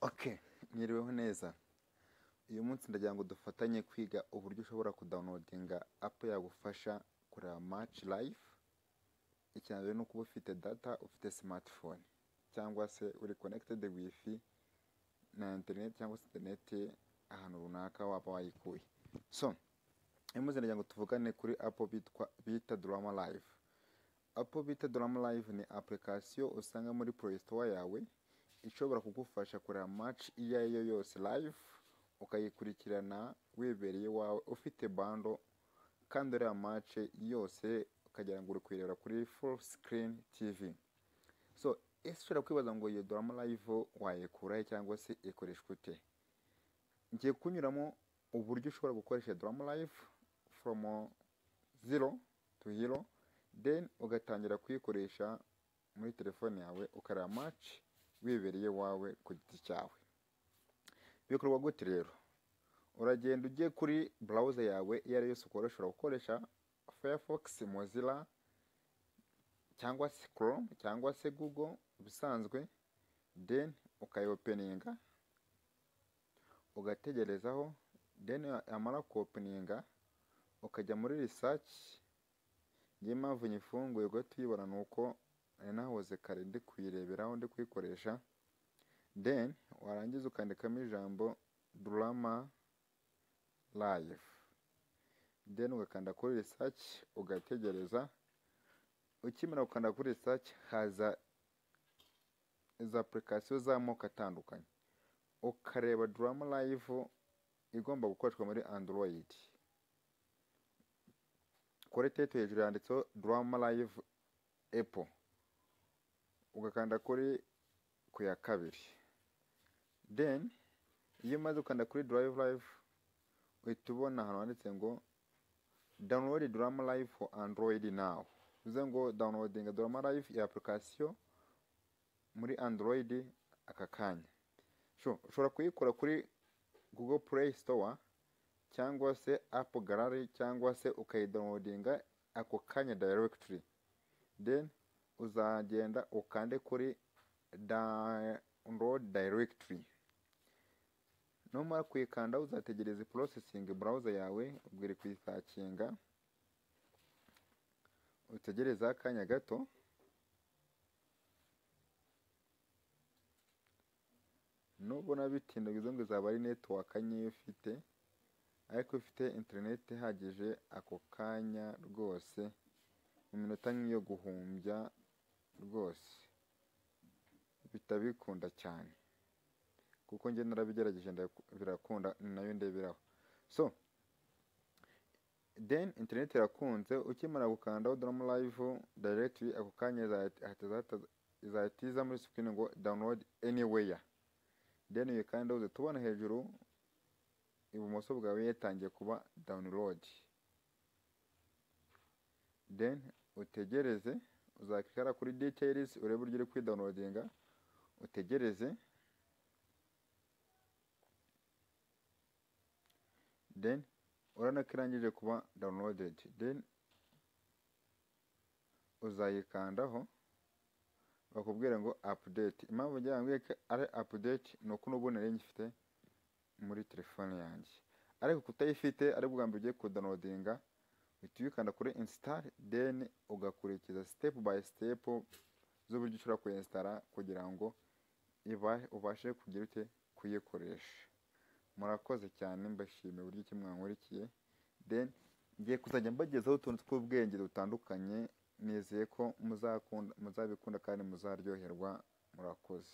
Okay, mwiriweho neza. Uyu munsi ndagira ngo dufatanye kwiga uburyo ushobora kudownloadinga app yagufasha kureba match live. Icya mbere ni ukuba ufite data, ufite smartphone cyangwa se uri connected wifi na internet cyangwa se internet ahantu runaka waba wayikuye. So, uyu munsi ndagira ngo tuvugane kuri app bita Drama Live. App bita Drama Live ni application usanga muri Play Store yawe ishobora kugufasha kureba match iyo ari yo yose live, ukayikurikirana wibereye iwawe ufite bundle, kandi ureba match yose ukagira ngo uri kuyirebera kuri full screen TV. So, ese ushobora kwibaza ngo iyo Drama Live wayikura he cyangwa se ikoreshwa ute? Ngiye kunyuramo uburyo ushobora gukoresha Drama Live from zero to hero, then ugatangira kuyikoresha muri telefone yawe ukareba match wibereye iwawe ku giti cyawe. Bikorwa gute rero? Uragenda ugiye kuri browser yawe iyo ari yo yose ukoresha, ushobora gukoresha Firefox, Mozilla cyangwa se Chrome cyangwa se Google ibisanzwe, then ukayopeninga ugategerezaho, then yamara kuopeninga ukajya muri research. Ngiye impamvu nyifunguye guhita uyibona ni uko nari nahoze kare ndi kuyireberaho ndi kuyikoresha, then warangiza ukandikamo ijambo Drama Live, then ugakanda kuri research ugategereza. Ukimara gukanda kuri research haza izo application z'amoko atandukanye, ukareba Drama Live igomba gukoreshwa muri Android. Kuri title hejuru yanditseho Drama Live Apple, ugakanda kuri ku ya kabiri. Then iyo umaze gukanda kuri Drive Live uhita ubona ahantu handitse ngo download Drama Live for Android now, bivuze ngo downloading Drama Live ya application muri Android aka kanya. Ushobora kuyikora kuri Google Play Store cyangwa se App Gallery cyangwa se ukayidownloadinga ako kanya directly, then uzagenda ukande kuri download directly. Numara kuyikanda uzategereza processing browser yawe, ubwo iri kuyisakinga, utegereze akanya gato. Nubona bitinda bivuze ngo izaba ari network nkeya ufite, ariko ufite internet ihagije ako kanya rwose, mu minota nk'iyo guhumbya rwose bitabikunda cyane, kuko njye narabigerageje birakunda, ni nayo ndeberaho. So then internet irakunze, ukimara gukandaho Drama Live directly ako kanya izahita iza muri screen ngo download anywhere, then uyikanda uze tubona hejuru ibumoso bwawe yatangiye kuba download, then utegereze, uzaklikara kuri details urebe uburyo uri kwidownloadinga, utegereze, then urabona ko irangije kuba downloaded, then uzayikandaho bakubwira ngo update. Impamvu ngira ngo ari update ni uko n'ubu nari ngifite muri telefone yanjye, ariko kutayifite ari bwa mbere ugiye kudownloadinga, uhita uyikanda kuri install, then ugakurikiza step by step z'uburyo ushobora kuyinsitara kugira ngo ubashe kugira ute kuyikoresha. Murakoze cyane, mbashimiye uburyo ki mwankurikiye, then ngiye kuzajya mbagezaho utuntu tw'ubwenge dutandukanye, nizeye ko muzabikunda kandi muzaryoherwa. Murakoze.